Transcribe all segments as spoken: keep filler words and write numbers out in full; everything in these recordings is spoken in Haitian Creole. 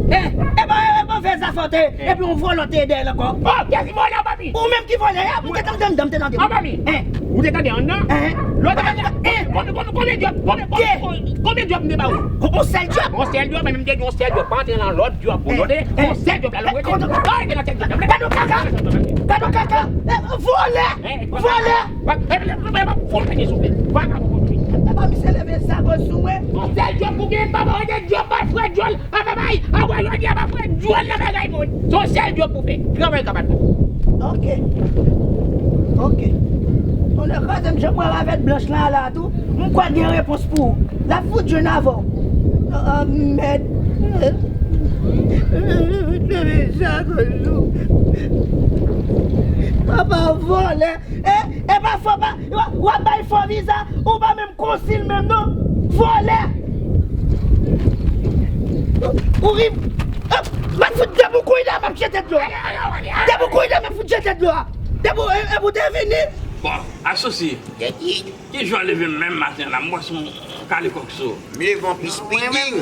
Eh, e pa, e pa vè zafè w te, epi yon vòlè te dèyè l ankò. Oh, kiyès ki vòlè, papi? Ou menm ki vòlè a, ou te tande anndan, m te tande. Ah, papi. Eh. Ou te tande anndan? Eh. Lòt anndan. Eh. Konbyen, konbyen, konbyen djòb, konbyen, konbyen, konbyen djòb m te ba ou? Yon sèl djòb. Yon sèl djòb, men m te di yon sèl djòb, pa antre nan lòt djòb pou tande. Yon sèl djòb la, lòt djòb. Gade kaka. Gade kaka. Eh, vòlè. Vòlè. Fò l peye souple. Vagabon konpri. E pa misye leve zago sou mwen. Yon sèl djòb pou gen, papa, ou gen djòb, bay frè djòl. Afè bay, a wè jodi a pa fè djòl nan bagay moun. Se yon sèl djòb pou fè. Travay ka bat pou. Ok. Ok. Tonnè kraze m, jan m wè ravèt blanch lan la tou. M kwè gen repons pou ou. L ap fout jwenn avè w. Ah, mèd. Leve sa, Gonzou. Papa vòlè. E, e pa fò pa, w ap bay fo viza, ou pa menm konsil menm non. Vòlè. Ou ri. M ap fout deboukouyla, m ap jete dlo a. Deboukouyla, m ap fout jete dlo a. Debou, e, e pou te vini. Bon, asosi. Ki jan w leve menm maten la, m wè se yon kale kòk sou. M leve an plis piding.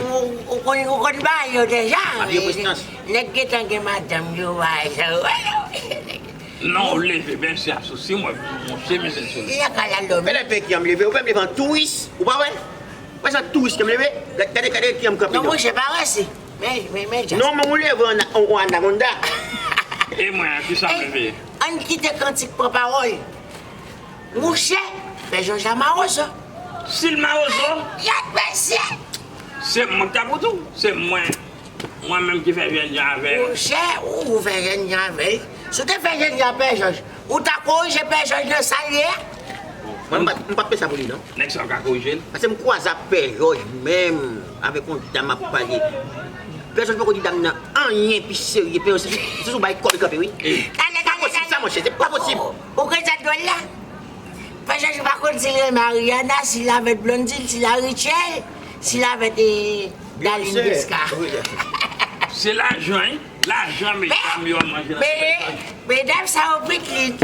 Ou konn, ou konn bagay yo deja. Nèg gentan gen madanm yo, bagay sa yo. Non, ou leve, men se asou si mwen, monchè, mizè sou li. Li nan kay la dòmi. Gade pe ki an m leve, ou wè m leve an touris, ou pa wè? Wè se an touris ke m leve? Gade, gade, gade ki an m kanpe non, non. Monchè, pa wè si. Men, men, men, just. Non, men ou leve an, an, an anakonda. E mwen, an ki sa m leve? Ann kite kantik pran pawòl. Monchè, Pè Jòj a mawozo. Si l mawozo? Gad mesye! Se mwen k t ap ou tou. Se mwen, mwen menm ki fè jènjan avè l. Monchè, ou, ou fè jènjan avè l. Si w te fè jènjan Pè Jòj, ou ta korije Pè Jòj nan sa l ye a? Mwen, m pa, m p ap fè sa pou li, non. Nèg sa yo ka korije l. Paske m kwaze ak Pè Jòj menm, avèk yon dam ap pale. Pè Jòj poko di dam nan anyen pi serye, Pè Jòj se sou, se sou bay kòb li kanpe, wi. Talè, talè, talè. Se pa posib sa, monchè, se pa posib. Ou, ou konn sa dwòl la? Pè Jòj pa konn si l renmen Ariana, si l avèk Blondedy, si l a Rachel, si l avèk, eh, Darline Desca. Se lajan, wi. Lajan, medam yo ap manje nan sou Pè Jòj. Men, medam sa yo pitit.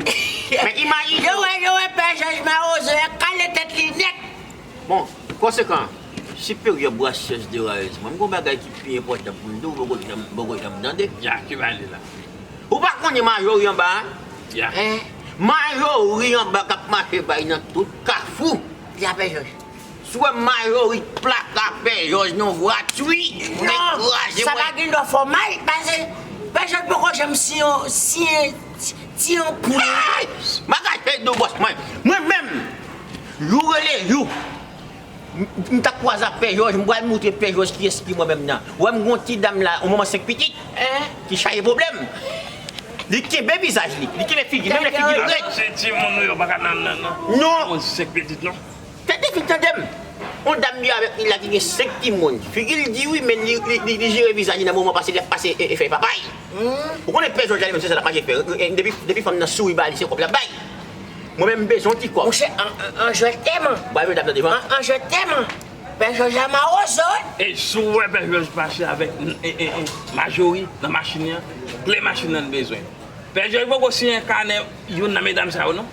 Men imajine w. Yo wè, yo wè Pè Jòj mawozo, y ap kale tèt li nèt. Bon, konsekan, siperyè Brassens de Raez, mwen, m gon bagay ki pi enpòtan pou m di w, poko janm, poko janm tande. Ya, ki bagay li la? Ou pa konnen Majori anba a? Ya. Majori anba k ap mache bay nan tout kafou. Ya, Pè Jòj. Si w wè Majori plaka Pè Jòj nan vwati, nèg kraze mwen. Non, sa pa gen dwa fè w mal, paske Pè Jòj poko janm siyen, siyen, siyen pou li. Ay! M a gache do bòs mwen. Mwen menm, jou rele jou. M, m t ap kwaze ak Pè Jòj, m pral moutre Pè Jòj kiyès ki mwen menm nan. Ou wè m gon ti dam la, yon manman senk pitit, ki chaje pwoblèm. Li kenbe vizaj li, li kenbe figi, menm lè figi l rèd. Se timoun ou yo pa ka nan, nan, nan. Non. Yon senk pitit, non. Tande, fin tande m. Yon dam li avèk li la ki gen senk timoun. Figi l di wi, men li, li, li, li jere vizaj li nan moman pase, l ap pase e, e fèy papay. Ou konnen Pè Jòj la li menm se sa l ap mache fè. E, e, depi, depi fanm nan souri ba li, se kòb l ap bay. Mwen menm m bezwen yon ti kòb. Monchè, an, an, an jwèt tèman. Bay medam nan devan. An, an jwèt tèman. Pè Jòj a mawozo, wi. E si w wè Pè Jòj pase avèk, e, e, e, Majori nan machin li an, kle machin nan l bezwen. Pè Jòj poko siyen kanè youn nan medam sa yo, non.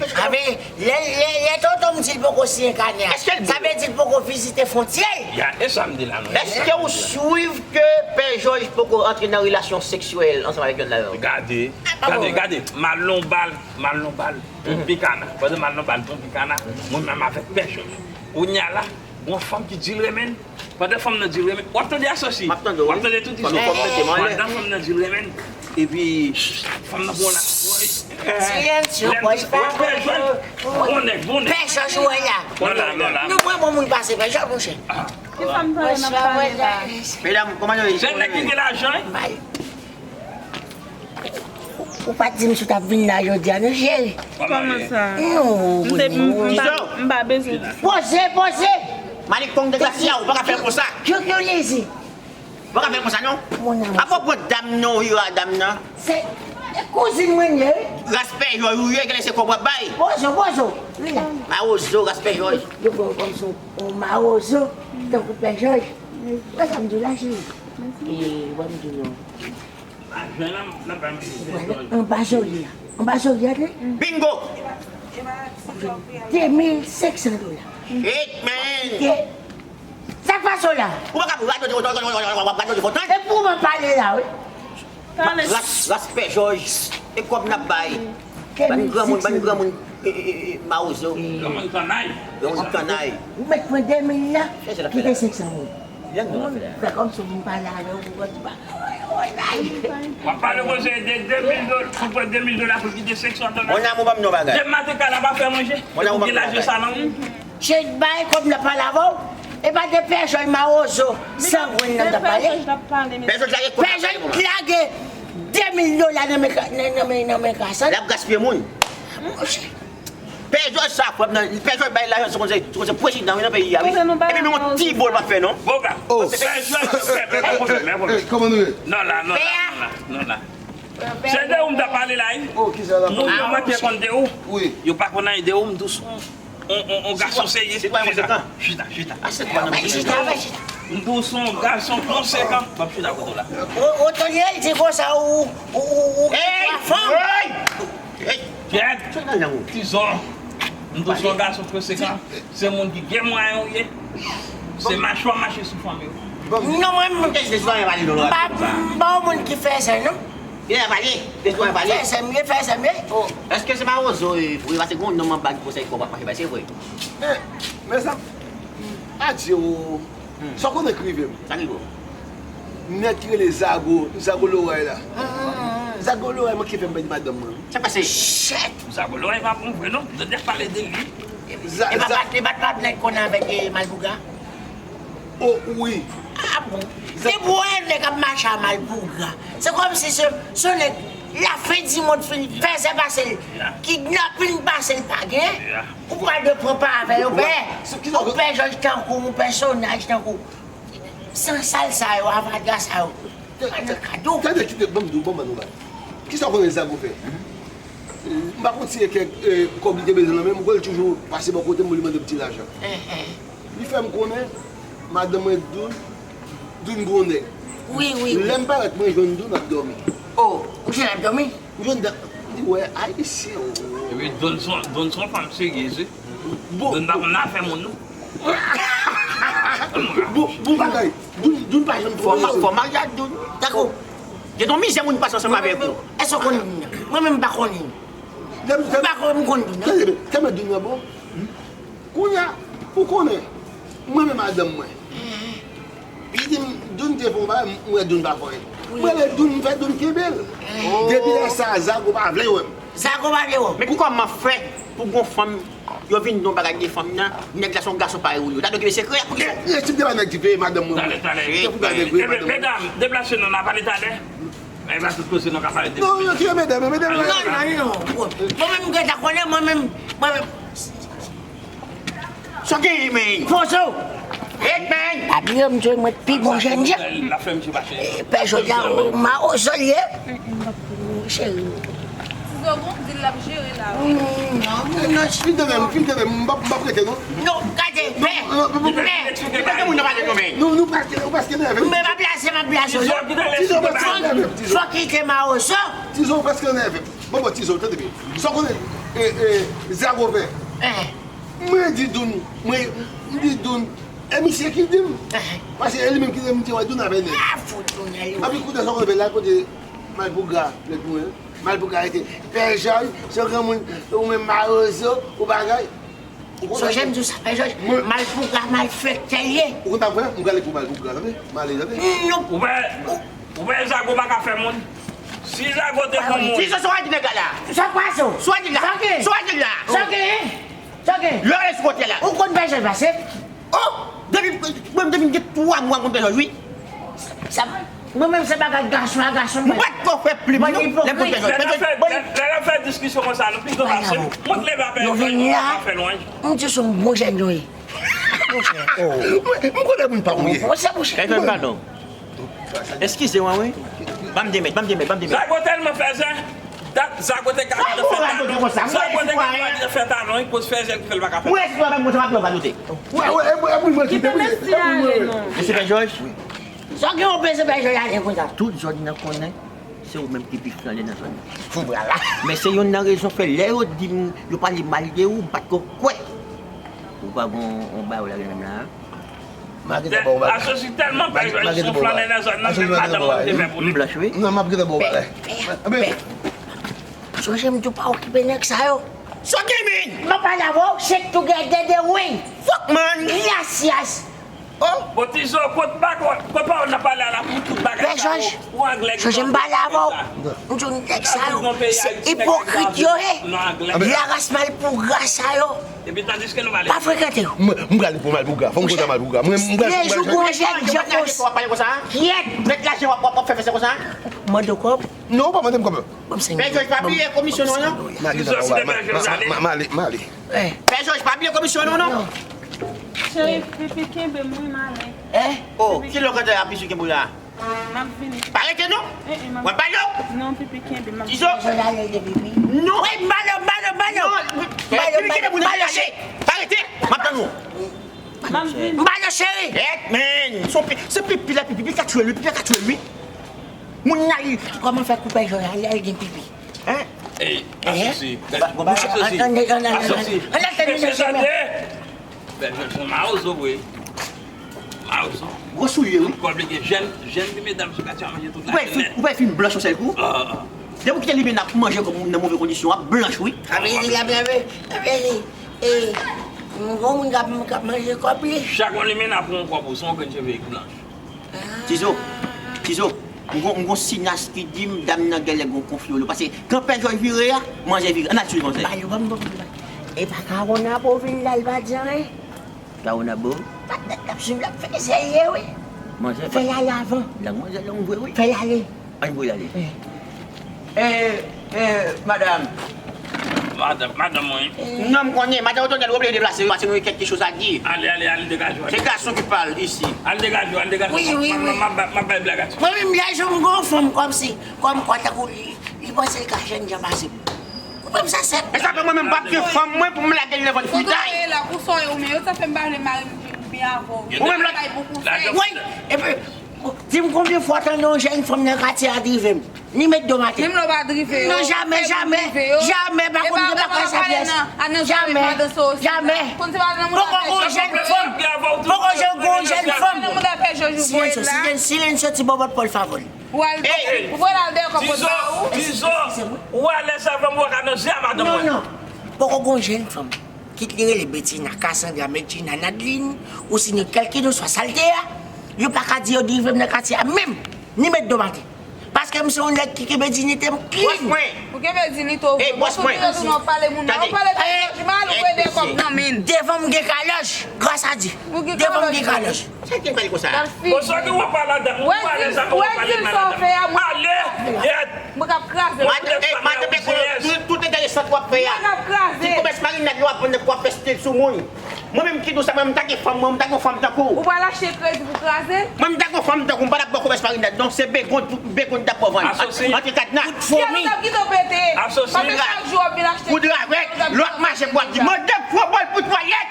A men, lè, lè, lè tonton m di l poko siyen kanè a, sa vle di l poko vizite fwontyè l. Ya, e sa m di la, non. Èske w swiv ke Pè Jòj poko antre nan relasyon seksyèl ansanm avèk yonn ladan yo? Gade, gade, gade, m al nan bal, m al nan bal, Tropicana. Pandan m al nan bal Tropicana, mwen menm avèk Pè Jòj. Kounye a la, gon fanm ki di l renmen l. Pandan fanm nan di l renmen, w ap tande asosi. M ap tande, wi. W ap tande tout istwa. Pandan fanm nan di l renmen l. Epi, fanm nan pran la. Silence, yo, boy, pa. Bon nèg, bon nèg. Pè Jòj, wè la. Non, la, non, la. Nou pran bon moun pase Pè Jòj, monchè. Ki fanm sa yo n ap pale la? Medam, kòman nou ye? Se nèg ki gen lajan, wi. Ou pa t di m si w t ap vin la jodi a, non, cheri. Kòman sa? Non, m te, m, m pa, m pa bezwen di sa. Poze, poze! Malikong degrasya, ou pa ka fè l konsa. Kyokyo lezi. Ou pa ka fè l konsa, non. Apa w pran dam nan, ou vire a dam nan. Se, e kouzin mwen ye, wi. Ras Pè Jòj ou ye, genlè se kòb w ap bay. Poze w, poze w. Wi la. Mawozo, ras Pè Jòj. Yo pran w kòm se yon mawozo, tankou Pè Jòj. Wè sa m di w la, cheri? E, wè m di w non. Anba zòrye a. Anba zòrye a, te? Bingo! De mil senk san dola. Shit, man! Sa k Gason la. Ou pa ka radote, radote, radote, radote, radote. E pou mwen pale la, wi. Ras, ras Pè Jòj. E kòb n ap bay. Bann granmoun, bann granmoun, e, e, e, e, mawozo. Granmoun kannay. Granmoun kannay. Ou mèt pran de mil la, kite senk san mil. Fè kòmsi w vin pale avè w pou kont pa. W ap pale konsa de de mil dola, pou pran de mil dola pou kite senk san dola. Mon amour, ban m yon bagay. Demen maten kay la pa fè manje. Mon amour, ban m yon bagay. Chèt bay kòb nan pale avè w. E pa de Pè Jòj mawozo sangwen nan t ap pale. Pè Jòj lage kòb nan pale pou mwen. Pè Jòj lage de mil dola nan men ka-, nan, nan men, nan men Kasann. L ap gaspiye moun. Monchè. Pè Jòj sa fòt nan, Pè Jòj bay lajan se konn se, se konn se prezidan wi nan peyi a wi. Epi menm yon ti bò l pa fè non. Bon, gad. Pè Jòj fè, fè, fè, fè, fè, fè. Kòman nou ye? Non la, non la, non la, non la. Se de ou m ta pale la wi. Moun yo manke konn de ou. Yo pa konn anyen de ou, m di w se yon, yon, yon gason serye. Chita, chita, chita. M di w se yon gason konsekan. M ap chita kote w la. Otonyèl di konsa ou, ou, ou, ou gen twa fanm. Hey! Hey! Kèt! Tizò, m di w se yon gason konsekan. Se moun ki gen mwayen ou ye. Se machwa mache sou fanmi w. Non, mwen, m pa, m pa yon moun ki fè zèl non. Fè zèl m ye, fè zèl m ye. Èske se mawozo vre? Paske gen yon nonm anba ki konsèy kòb ap mache bay, se vre? Men, mezanmi, adye o. Sa w konnen k rive m? Sa rive w? Nèg ki rele Zago, Zago Loray la. Zago Loray manke fè m pèdi madanm mwen. Sa pase? Shit! Zago Loray pa bon vre non. Tande pale de li. E pa, e pa, e pa t nèg konnen avèk, eh, Malpougra? Oh, wi. Ah bon? Depi w wè nèg ap mache a Malpougra, se kòmsi se, se nèg lafen di mond fin fèzè pase l, kidnapin pase l pa gen. Ou pral de pran pa avè yo, pè. Ou pè Jòj tankou, yon pèsonaj tankou. San sal sa yo, avadra sa yo. Pa nan kad ou. Tande, kite, ban m di w, ban m ban nou bagay. Kisa w konnen Zago fè? M pa konn si e kèk, eh, kòb li te bezwen nan men m, ou konnen l toujou pase bò kote m pou li mande m ti lajan. Li fè m konnen madanm mwen Doun, Doun gon nèg. Wi, wi, wi. Lè m parèt, mwen jwenn Doun ap dòmi. Oh, ou jwenn ap dòmi? M jwenn dan, m di, wè, ayisyen, oh. Epi Doun se yon, Doun se yon fanm serye, wi. Bon, Doun pa konn afè moun, non. Bon, bon bagay. Doun, Doun pa janm fò ma-, fò marye ak Doun. Dakò. Gen yon mizè moun pase ansanm avèk ou. Èske w konn Doun nan? Mwen menm m pa konn li. M pa konn, m konn Doun nan. Tande, tande Doun nan bon. Kounye a, ou konnen, mwen menm madanm mwen. Li di m, Doun te fè yon bagay, m wè Doun pa fè anyen. M rele Doun, m fè Doun kenbe l. Depi lè sa a, Zago pa vle wè m. Zago pa vle wè w. Men kòman fè pou gon fanm, yo vin di yon bagay de fanm nan, nèg la se yon gason parèy ou li, yo ta dwe kenbe sekrè a, poukisa? E, e, si m te ba nèg di veye madanm mwen, mwen. Talè, talè. Medam, deplase non, n a pale talè. Men e pa tout koze nou ka pale de. Non, non, kite medam, medam. Non, non, non. Mwen menm, m gentan konnen, mwen menm, mwen menm. Sa w genyen, men? Pozo! Ret, men! Pa bliye, m di w, mwen pi bon jèn jan. Pè Jòj la, mawozo l ye. Cheri. Tizo bon, di l l ap jere la, wi. Non, non, non. Fin tande m, fin tande m, m p ap, m p ap rete, non. Non, gade, pè. Pè. Li pa gen moun nan pale non, men. Nou, nou prèske, ou prèske nève m. Men m ap lase, m ap lase. Tizo, Tizo, ou prèske nève m, Tizo. Fò kite mawozo. Tizo, ou prèske nève m. Bon, bon, Tizo, tande byen. Sa w konnen, e, e, Zago fè? Mwen di Doun, mwen, m di Doun, e misye ki di m. Paske e li menm ki di m, m te wè Doun avè nèg. Epi kounye a, sa w konnen fè la, kote Malpougra, nèg mwen, Malpougra rete. Pè Jòj, se yon granmoun, ou menm mawozo, ou bagay. Sonje m di w sa, Pè Jòj, Malpougra malfektè l ye. Ou konn sa m fè? M prale pou Malpougra, tande? M ale, tande? Ou wè, ou wè Zago pa ka fè moun. Si Zago te fè moun. Tizo, sa w di nèg la la? Sa k pase w? Sa w di la? Sa w di la? Sa w gen? Sa w gen? Lè w sou kote la. Ou konn Pè Jòj pase? Oh! Depi, mwen depi m gen twa mwa m konn Pè Jòj, wi. Sa, mwen menm se bagay gason a gason m. Mwen ko fè plim, non. Lè m konn Pè Jòj. Lè n ap fè, lè, lè n ap fè diskisyon konsa, nou pito pase. Mwen k leve apre, nou vin la, pa fè lwanj. M di se yon bon jèn nou ye. Monchè, oh. Mwen, m konnen moun pa ou ye. Monchè, monchè. Kay fè m padon. Eskize mwen, wi. Ban m de mèt, ban m de mèt, ban m de mèt. Zago tèlman fèzè. Dat Zago te ka vin fè talon. Zago te ka vin fè talon, wi, koz fèzè ki fè l pa ka fè. Mwen, si w ap mwen, sa m ap radote. Wè, wè, e mwen, e mwen ki te, wi, e mwen, wi. Mesye Pè Jòj. Sa gen yon mesye Pè Jòj ale konsa. Tout zòn nan konnen, se ou menm ki pi flanle nan zòn nan. Fou bra la. Men se yonn nan rezon fè lè yo di m, yo pale mal de ou, m pa t ko kwè. Ou pa gon, on bagay ou lage menm la. Malgre te ba w bagay. Asosi tèlman pè Jòj son flannè nan zòn nan, menm madanm mwen te fè pou li. M blanch, wi. Non, m ap gentan ba w bagay. Sonje m di w pa okipe nèg sa yo. Sonje men! M ap pale avè w, shake together the way. Fuck man! Gracias! Oh! Bon, Tizo, kot pa, kot pa w nan pale a la pou tout bagay sa yo? Pè Jòj, sonje m pale avè w. M di w nèg sa yo, se ipokrit yo ye. Vye ras malpougra sa yo. Epi tandiske nou pale. Pa frekante yo. Mwen, m pral pou malpougra. Fò m kontan malpougra. Mwen, m pral pou malpougra. Lejou gon jèn jan konsa. Kyèt! Met lajan w ap, w ap fè fè se konsa? Mande w kòb. Non, ou pa mande m kòb. Pè Jòj pa bliye komisyon nou an non. Malgre sa, m ale, m ale. Pè Jòj pa bliye komisyon nou non. Cheri, pipi kenbe m wi, m ale. Oh, ki lòkatè a pipi kenbe w la? M ap vini. Pa rete non. W ap bale w. Non, pipi kenbe m ap vini. Tizo. Non. Wi, m bale w, m bale w, m bale w. Pipi kenbe moun nan ale. Pa rete. M ap tann ou. M ap vini. M bale w, cheri. Èt men. Se pipi la, pipi, pipi ka tchwe l wi, pipi ka tchwe l wi. Moun nan li kòman fè koupè jò la, li al gen pipi. Hein? Ey, asosi. Asosi. Asosi. Asosi. Mesye, tande. Bèl jèn son mawozo vre. Mawozo. Gwo soulye wi. Kòb li gen jèn, jèn ti medam sou katye a manje tout la jounen. Ou pa fin blanch yon sèl kou? Depi w kite limena pou manje kòb moun nan move kondisyon, w ap blanch wi. Sa vle di la bebe, sa vle di, e, m gon moun k ap, k ap manje kòb li. Chak yon limena pou yon kòb ou, se yon grenn cheve ki blanch. Tizo, Tizo, m gon, m gon sinas ki di m dam nan genlè gon konfli w. Paske kan Pè Jòj vire a, manzè vire. Ann al swiv manzè. Bale w, ban m, ban m, ban m. E pa Kawona pou vin la, l pa di anyen. Kawona bo? Patnè k t ap swiv la, fè serye wi. Manzè fè l ale avan. Lang manzè long vre wi. Fè l ale. Ann voye l ale. Eh, eh, madam. Madanm, madanm mwen. Non, m konnen. Madanm Otonyèl oblije deplase wi, paske nou gen kèk kechòz a di. Ale, ale, ale degaje w. Se gason ki pale isi. Ale degaje w, ale degaje w. Wi, wi, wi. M ap bay blag a ti. Mwen menm, lè jou m gon fanm kòmsi, kòm kwa tankou li, li panse l ka jèn jan pase m. Ou pa m sa sèt. E sa fè mwen menm m p ap gen fanm mwen pou m lage l nan vant fritay. Ou sa fè m pa vle mari m byen avè w. Ou menm lòt. Wi, epi, di m konbyen fwa w tande yon jèn fanm nan katye a drive m? Ni met do m atè. Menm lè w pa drive yo. Non, jamè, jamè. Jamè, pa konn gen pa kwè sa pyès. Jamè, jamè. Poko gon jèn fanm. Poko gon jèn fanm. Silencio, silencio, silencio, ti bòbòt Paul Favol. Ou al, ou pral al dèyè kòpòt ba ou. Tizo, ou alèz avè m, ou pa ka nan zen a madanm mwen. Non, non. Poko gon jèn fanm. Kit li rele Betina, Cassandra, Medjina, Nadline, ou sinon kèlkidonswa sa l te ye a, yo pa ka di yo drive m nan katye a menm, ni met do m atè. Paske m se yon nèg ki kenbe diyite m clean. Bòs mwen. Ou kenbe diyite w vre. Bòs mwen. Ou pale moun mal, ou pale Pè Jòj mal, ou pran dèyè kòb nan men l. Devan m gen kalòj, gras a Dye. Devan m gen kalòj. Sa k te pale konsa? Bon, sa ke w ap pale ladan, ou alèz avè w pale mal ladan. Ale! Mwen k ap kraze. Madanm, eh, madanm, tout, tout enteresan w ap fè a. Mwen k ap kraze. Ti komès marinad yo ap vann nan w ap fè stil sou moun. Mwen menm ki di w sa, mwen m ta gen fanm, mwen m ta gen yon fanm tankou w. Ou pral achte kredi pou kraze? Mwen m ta gen yon fanm tankou w, m pa t ap ba w komès marinad non, se begon, begon m t ap ba w vann. Antre kadna. Fyèl ou t ap kite w pete. Paske chak jou w ap vin achte. Poud ravèt, lòt mache pou w ap di, mande m gwo bòl pou twalèt.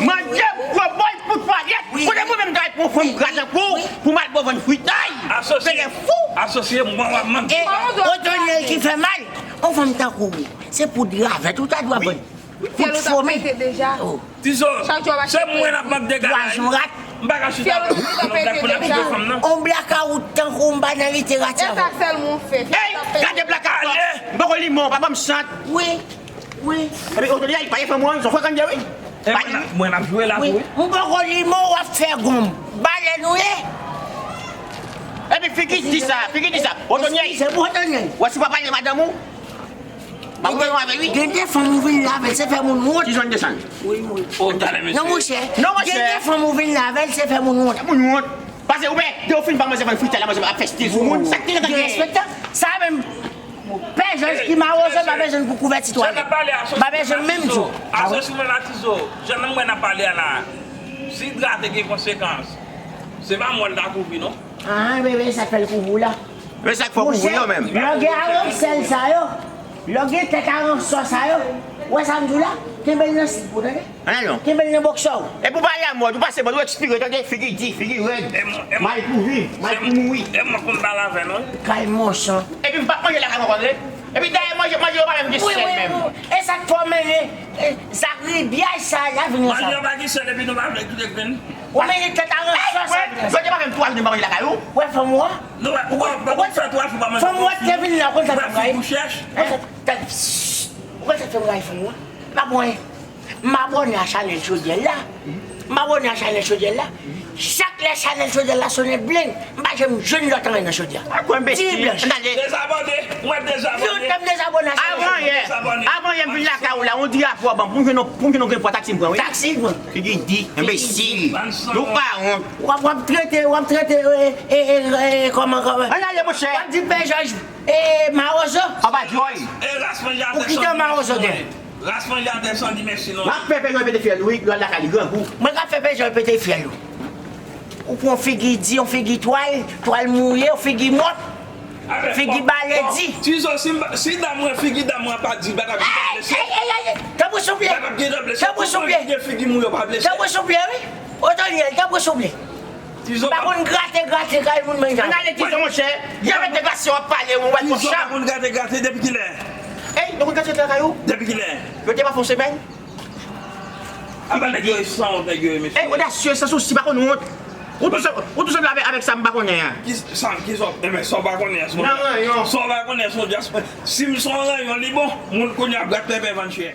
Mande m gwo bòl pou twalèt. Kote mwen menm ta pran fanm gra tankou w pou m al ba w vann fritay. Asosye, asosye, mwen w ap mande. E Otonyèl ki fè mal, yon fanm tankou w, se poud ravèt ou ta dwe vann. Poud fomi. Tizo, se mwen ap mande gala. M pa ka chita pou yon blakawout tankou w, m pa nan literati avè w. Ey, gade blakawout. M poko limon, pa ban m sant. Wi. Wi. Epi Otonyèl, pa gen fanm ou an, se frekan l ye wi. Mwen ap jwe la tou wi. M poko limon w ap fè gonm. Balèn ou ye. Epi figi di sa, figi di sa. Otonyèl. Eskize m, Otonyèl. Wè si w pa pale madanm ou. M ap reyon avè l wi. Gen de fanm ou vin la avè l, se fè moun wont. Ti zòn desann. Wi, wi. Non monchè. Non monchè. Gen de fanm ou vin la avè l, se fè moun wont. Fè moun wont. Pase ou wè, de ou fin ba manzè vann fritay la, manzè ap fè stil sou moun. Sa k te gentan gen? Derespektan. Sa menm. Pè Jòj ki mawozo pa bezwen pou kouvèti twalèt. Pa bezwen menm di w. Asosye mwen la Tizo, jan nan mwen ap pale a la, si dra te gen konsekans, se pa mò l ta kouvri non. Ah, bebe, sa k fè l kouvri w la. Men sa k fè w kouvri yo menm. Lè w gen aranm sèl sa yo, lè w gen tèt aranm sò sa yo, ou wè sa m di w la? Kenbe l nan sid pou w tande. Kenbe l nan bòksè w. Epi w pale a mòd, ou pase mòd, ou ekspire, tande, figi di, figi rèd. Mal pou viv, mal pou mouri. E mwen konn pale avè nou. Kay monchon. Epi m p ap manje lakay mwen konn li. Epi dayè manje, manje yo pa menm gen sèl menm. E sa k fè w mennen, e, zak ribyay sa la vin ansanm. Manje yo pa gen sèl epi nou pa vle kite grenn. Ou menm tèt a ranson sa. Yo te pa fè m twa jou m pa manje lakay ou. Wè fanm ou an? Non, ou konn fè twa jou pa manje. Fanm ou an te vin la, ou konn sa fè m rayi? Ou konn sa, ou konn sa fè m rayi fanm ou an? M pa bon. M abòne a chanèl Chodyè la. M abòne a chanèl Chodyè la. Chak lè chanèl Chodyè la sonnen bling, m pa janm jwenn lòt anyen nan Chodyè. Ti blanch. Dezabòne. Mwen dezabòne. Yo te m dezabòne a chanèl Chodyè. Avan yè, avan yè m vin lakay ou la, yon di apò ban pou m jwenn yon, pou m jwenn yon grenn pwa taksi m pran, wi. Taksi m pran. Figi di, enbesil. Nou pa wont. W ap, w ap trete, w ap trete, e, e, e, e, kòman, kòman? Ann ale, monchè. W ap di Pè Jòj, e, mawozo. Anba djòl. Ou kite mawozo dèyè. Ras manje atè san di mèsi non. M ap fè Pè Jòj pete fyèl ou wi, lè w al lakay li grangou. Mwen ka fè Pè Jòj pete fyèl ou. Ou pran yon figi di, yon figi twal, twal mouye, yon figi mòt. Figi baledi. Tizo, si, si dam mwen, figi dam mwen pa di, bagay ap gentan blese. Tanpri souple. Bagay ap gentan blese. Tanpri souple. Figi mouye pa blese. Tanpri souple, wi. Otonyèl, tanpri souple. Tizo pa konn grate, grate, kay moun menm jan. Ann ale Tizo, monchè. Janm mete glasyon ap pale, ou wè Tizo pa konn grate, grate depi kilè? Ey, nou konn grate lakay ou? Depi kilè? Yo te pa fè yon semèn? Apa nèg yo e sanwont, nèg yo e mesye. Ey, odasye, san sousi, pa konn wont. Ou tou sèl, ou tou sèl avèk, avèk sa m pa konnen an. Ki sa, ki sa, enben, sa w pa konnen an, se yon, nan ranyon. Sa w pa konnen an, se yon dyas-, si m se yon ranyon, li bon, moun kounye a ap grate pèpè vann chè.